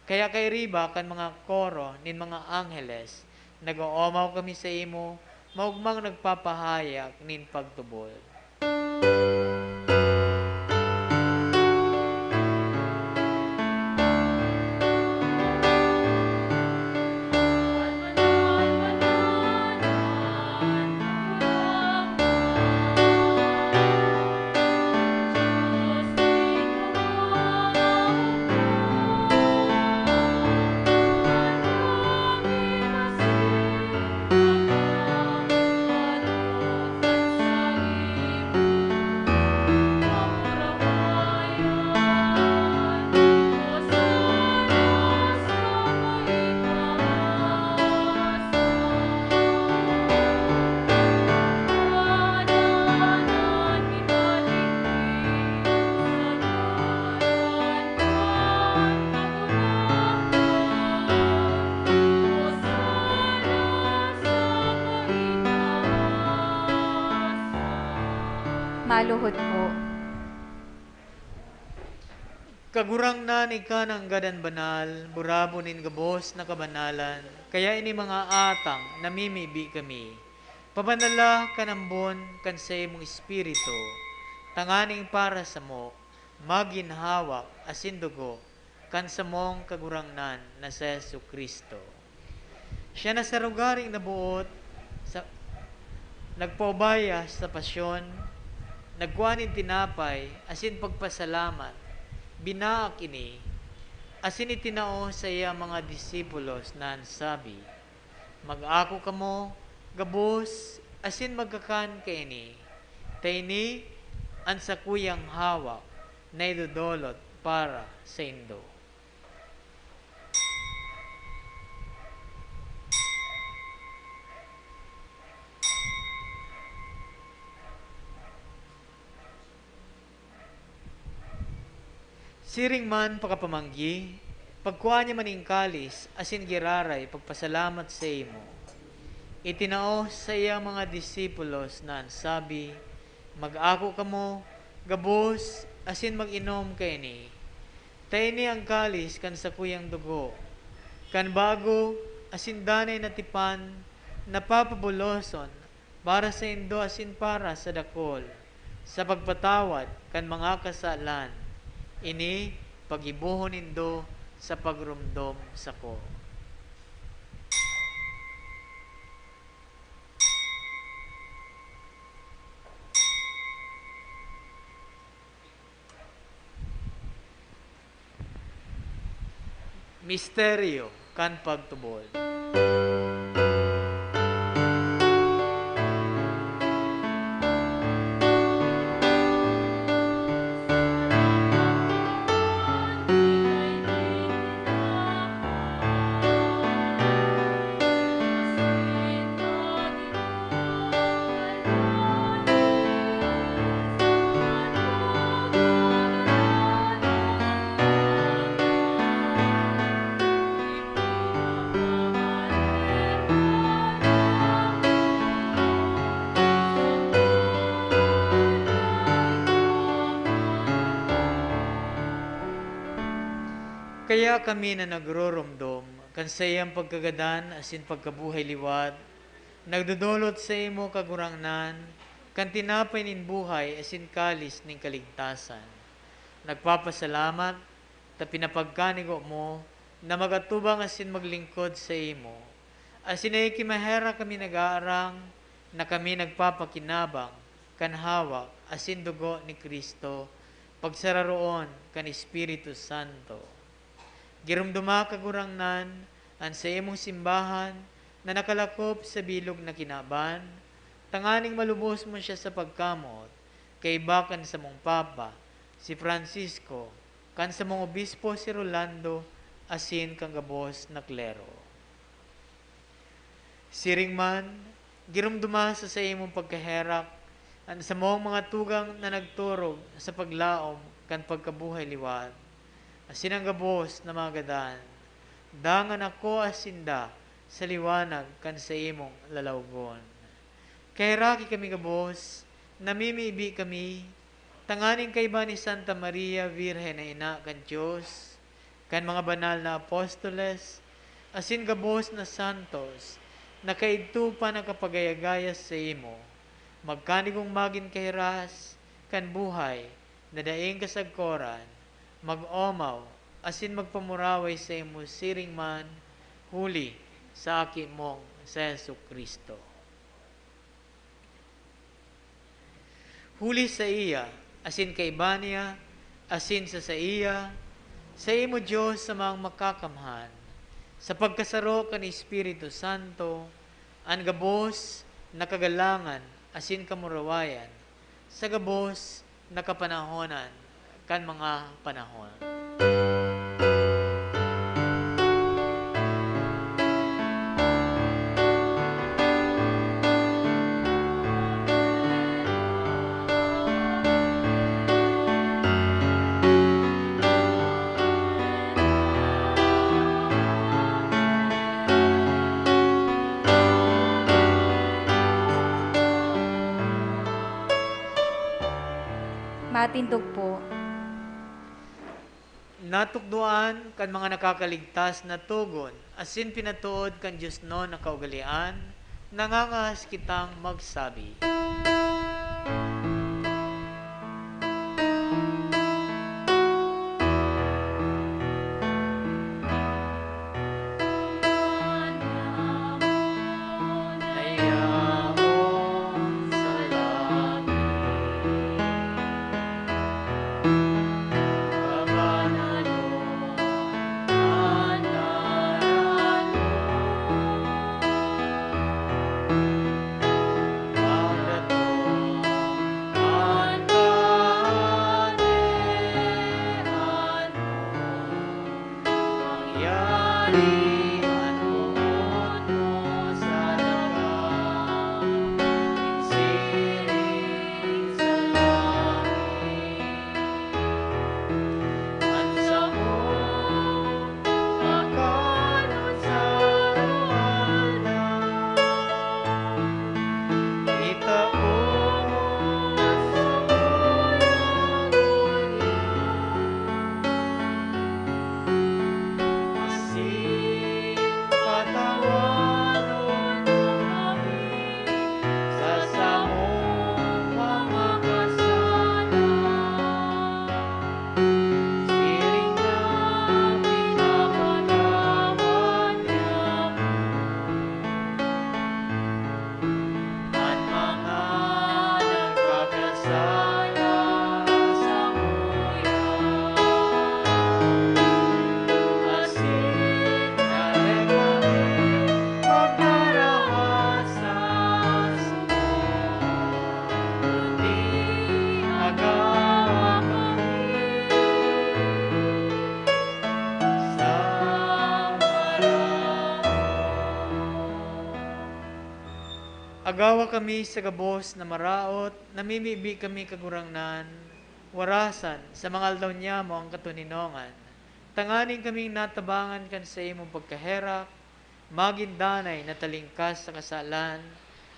Kaya kairiba kan mga koro nin mga angheles, nag-oomaw kami saimo, maogmang nagpapahayag nin pagtubod. Maluhod po. Kagurangnan, ika nanggad an banal, burabon nin gabos na kabanalan, kaya ini mga atang namimibi kami. Pabanala kan ambon kan saimong Espiritu, tanganing para samo magin hawak asin dugo kan samong Kagurangnan na si Jesu-Cristo. Siya na sa rogaring naboot, sa, nagpaubaya sa pasyon, nagkua nin tinapay asin pagpasalamat, binaak ini, asin itinao sa iya mga disipulos na an sabi, "Mag-ako kamo gabos asin magkakan kaini, ta ini an sakuyang hawak na idodolot para saindo." Siring man pakapamanggi, pagkua niya man nin kalis asin giraray pagpasalamat saimo. Itinao sa iyang mga disipulos na an sabi, "Mag-ako kamo gabos asin mag-inom kaini, ta ini an kalis kan sakuyang dugo, kan bago asin danay na tipan, na papabuloson para saindo asin para sa dakul, sa pagpatawad kan mga kasalan. Ini paggibohon nindo sa pagromdom sako." Misteryo kan pagtubod. Kami na nagroromdom kan saiyang pagkagadan asin pagkabuhay liwat, nagdodolot saimo, Kagurangnan, kan tinapay nin buhay asin kalis nin kaligtasan. Nagpapasalamat ta pinapagkanigo mo na mag-atubang asin maglingkod saimo. Asin nakikimaherak kami nag-aarang na kami nagpapakinabang kan hawak asin dugo ni Cristo, pagsararoon kan Espiritu Santo. Giromdoma, Kagurangnan, an saimong simbahan na nakalakop sa bilog na kinaban, tanganing malubos mo siya sa pagkamoot, kaiba kan samong Papa, si Francisco, kan samong Obispo, si Rolando, asin kan gabos na klero. Siring man, giromdoma sa saimong pagkaherak an samong mga tugang na nagturog sa paglaom kan pagkabuhay liwat, asin an gabos na mga gadan, dangan akoa sinda sa liwanag kan saimong lalawgon. Kaheraki kami gabos, namimibi kami, tanganing kaiba ni Santa Maria, Birhen na Ina kan Dios, kan mga banal na apostoles, asin gabos na santos, na kaidto pa nakapagaya-gaya saimo, magkanigong magin kahiras kan buhay na daing kasagkoran, mag-omaw, asin magpamuraway saimo siring man, huli sa Aki mong si Jesu-Cristo. Huli saiya, asin kaiba niya, asin sa saiya, saimo, Dios, Amang Makakamhan, sa pagkasaro kan Espiritu Santo, an gabos na kagalangan asin kamurawayan, sa gabos na kapanahonan kan mga panahon. Matindog po. Natukdoan kan mga nakakaligtas na togon asin pinatood kan diosnon na kaugalean, nangangahas kitang magsabi. Agawa kami sa gabos na maraot, namimibi kami, Kagurangnan, warasan sa mga aldaw niyamo ang katoninongan, tanganing kaming natabangan kan saimong pagkaherak, magin danay na talingkas sa kasalan,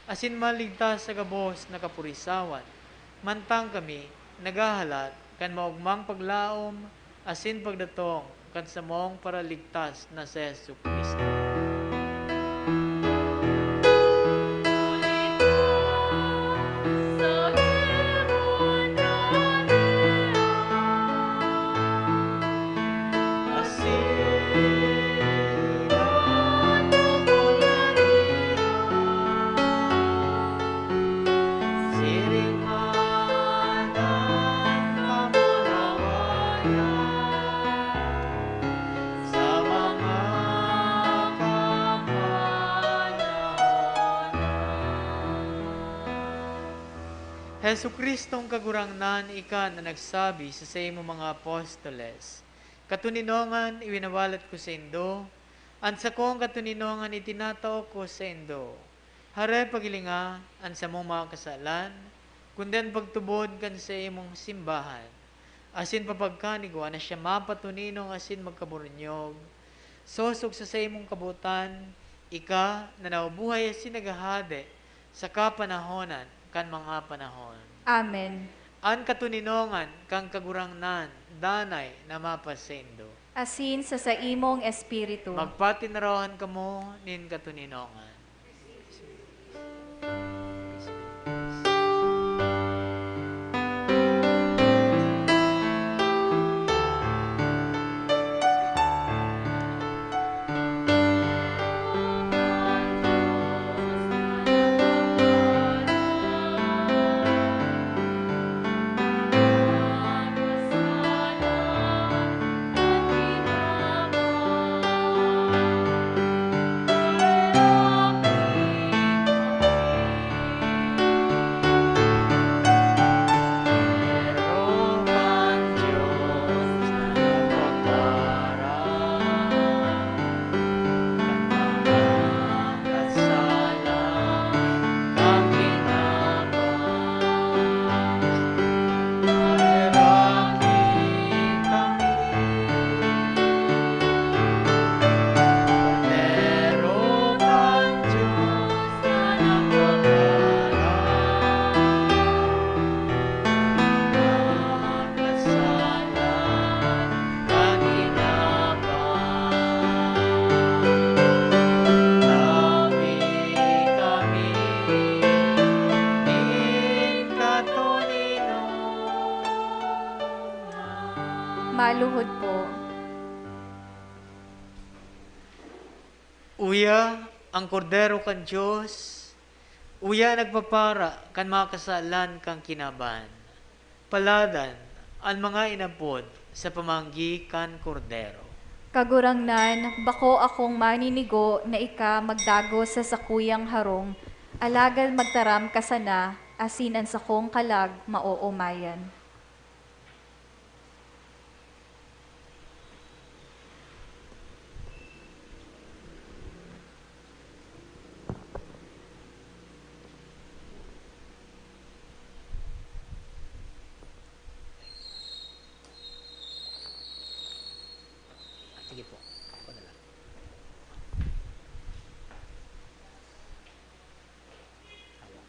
asin maligtas sa gabos na kapurisawan, mantang kami naghahalat kan maogmang paglaom asin pagdatong kan samong Paraligtas na si Jesu-Cristo. Siring man an kamurawayan sa mga kapanahonan. Jesu-Cristong Kagurangnan, ika na nagsabi sa saimong mga apostoles, "Katoninongan iwinawalat ko saindo, an sakong katoninongan itinatao ko saindo." Hare, paghilinga an samong mga kasalan, kundi an pagtubod kan saimong simbahan, asin papagkanigoan na siya mapatoninong asin magkaburunyog, sosog sa saimong kabotan, ika na nabubuhay asin naghahade sa kapanahonan kan mga panahon. Amen. An katoninongan kan Kagurangnan danay na mapasaindo. Asin sa saimong espiritu. Magpatinarahan kamo nin katoninongan. Maluhod po. Uya, ang Kordero kan Dios, uya nagpapara kan mga kasalan kan kinaban. Paladan an mga inapod sa pamanggi kan Kordero. Kagurangnan, bako akong maninigo na ika magdagos sa sakuyang harong, alagad magtaram ka sana, asin an sakong kalag maoomayan. Ah, sige po. Ako na lang. Hawak.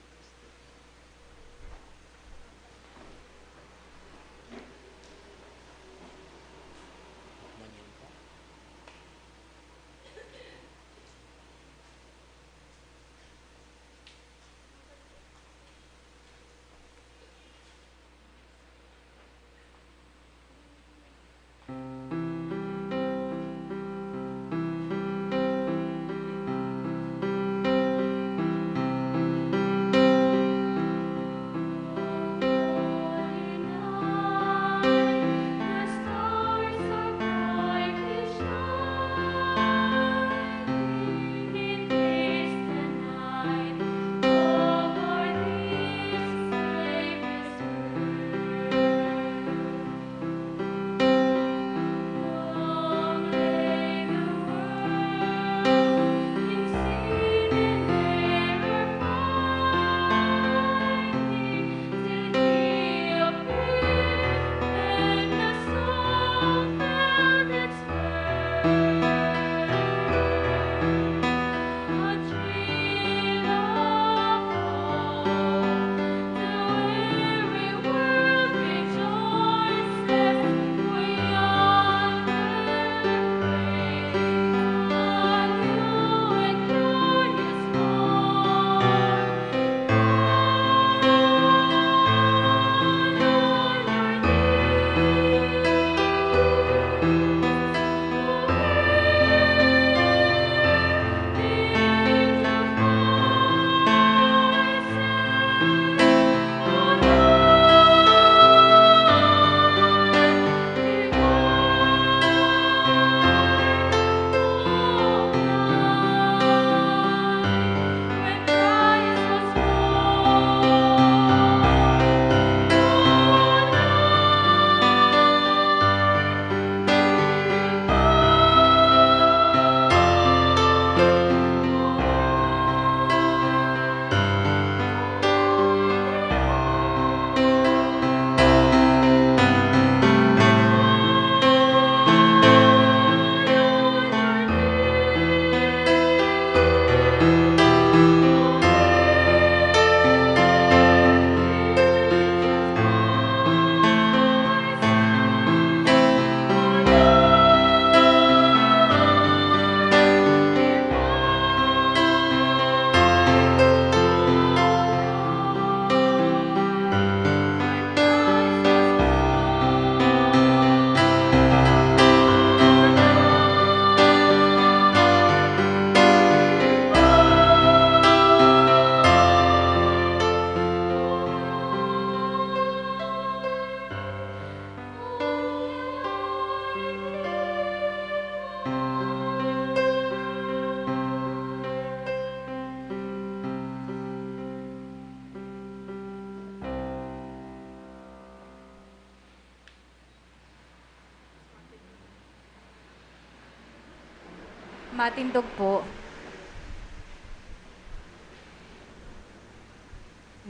Matindog po.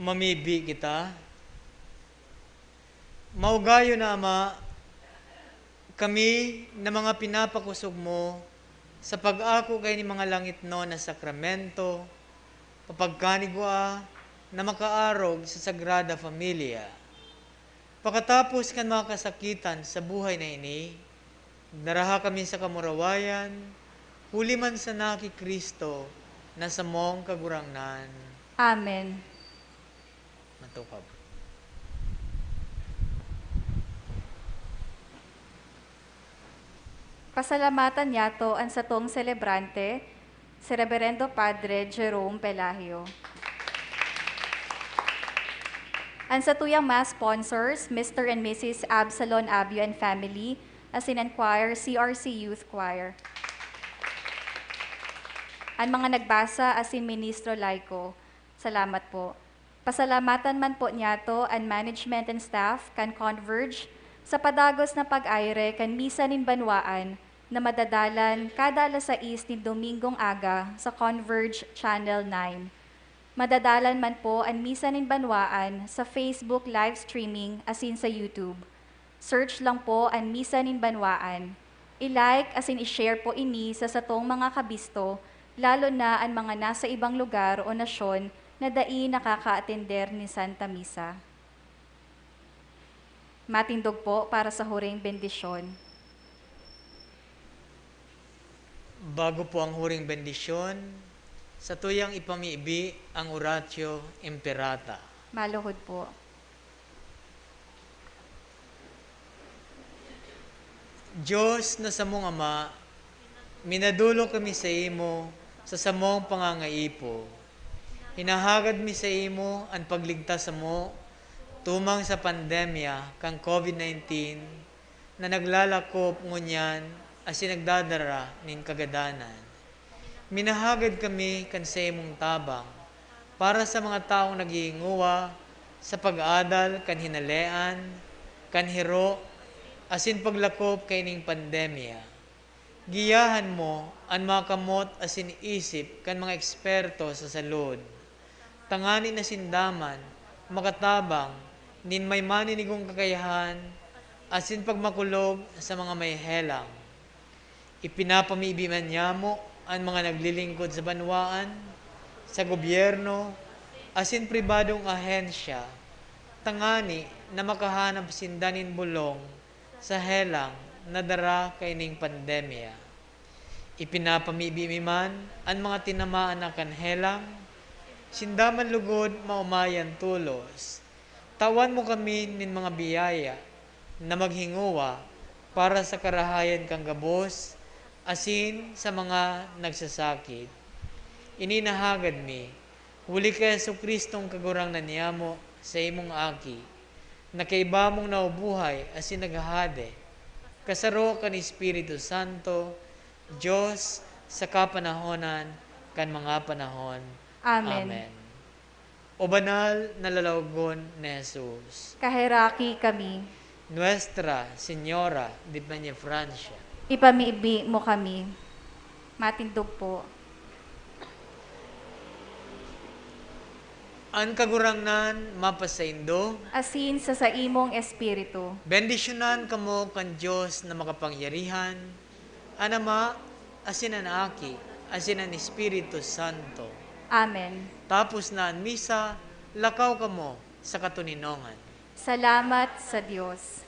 Mamibi kita. Maugayon na, Ama, kami na mga pinapakosog mo sa pag-ako kaini mga langitnon na sakramento, papagkanigwaa na makaarog sa Sagrada Familia. Pakatapos kan mga kasakitan sa buhay na ini, daraha kami sa kamurawayan, huli man sana ki Cristo na samong Kagurangnan. Amen. Matukab. Pasalamatan niyato an satong selebrante, si Reberendo Padre Jerome Pelagio. An satuyang Mass sponsors, Mister and Missus Absalon Abio and family, asin an choir, C R C Youth Choir. An mga nagbasa asin ministro laiko, salamat po. Pasalamatan man po niyato an management and staff kan Converge sa padagos na pag-aire kan Misa nin Banwaan na madadalan kada alas sais nin Domingong aga sa Converge Channel nine. Madadalan man po an Misa nin Banwaan sa Facebook live streaming asin sa YouTube. Search lang po an Misa nin Banwaan. I-like asin i-share po ini sa satong mga kabisto, lalo na an mga nasa ibang lugar o nasyon na dai nakakaatender nin Santa Misa. Matindog po para sa huring bendisyon. Bago po ang huring bendisyon, satuyang ipamibi ang Oratio Imperata. Maluhod po. Diyos na samong Ama, minadolok kami saimo sa samong pangangaipo. Hinahagad mi saimo an pagligtas samo tumang sa pandemya kan COVID nineteen na naglalakop ngunyan asin nagdadara nin kagadanan. Minahagad kami kan saimong tabang para sa mga tawong naghihingowa sa pag-adal kan hinalean, kan hiro, asin paglakop kaining pandemya. Giyahan mo an mga kamot asin isip kan mga eksperto sa salud, tangani na sinda man makatabang nin may maninigong kakayahan asin pagmakulog sa mga may helang. Ipinapamibi man niamo an mga naglilingkod sa banwaan, sa gobyerno, asin pribadong ahensya, tangani na makahanap sinda nin bolong sa helang na dara kaining pandemya. Ipinapamibi mi man an mga tinamaan na kan helang, sinda man lugod maomayan tolos. Tawan mo kami nin mga biyaya na maghingowa para sa karahayan kan gabos asin sa mga nagsasakit. Ini nahagad mi, huli ki Jesu-Cristong Kagurangnan niamo, saimong Aki, na kaiba mong nabubuhay asin naghahade, kasaro kan Espiritu Santo, Dios sa kapanahonan kan mga panahon. Amen. Amen. O banal na lalawogon ni Jesus. Kaheraki kami. Nuestra Señora de Peñafrancia. Ipamibi mo kami. Matindog po. An Kagurangnan mapasaindo. Asin sa saimong espiritu. Bendisyonan kamo kan Dios na makapangyarihan, an Ama, asin an Aki, asin an Espiritu Santo. Amen. Tapos na an misa, lakaw kamo sa katoninongan. Salamat sa Dios.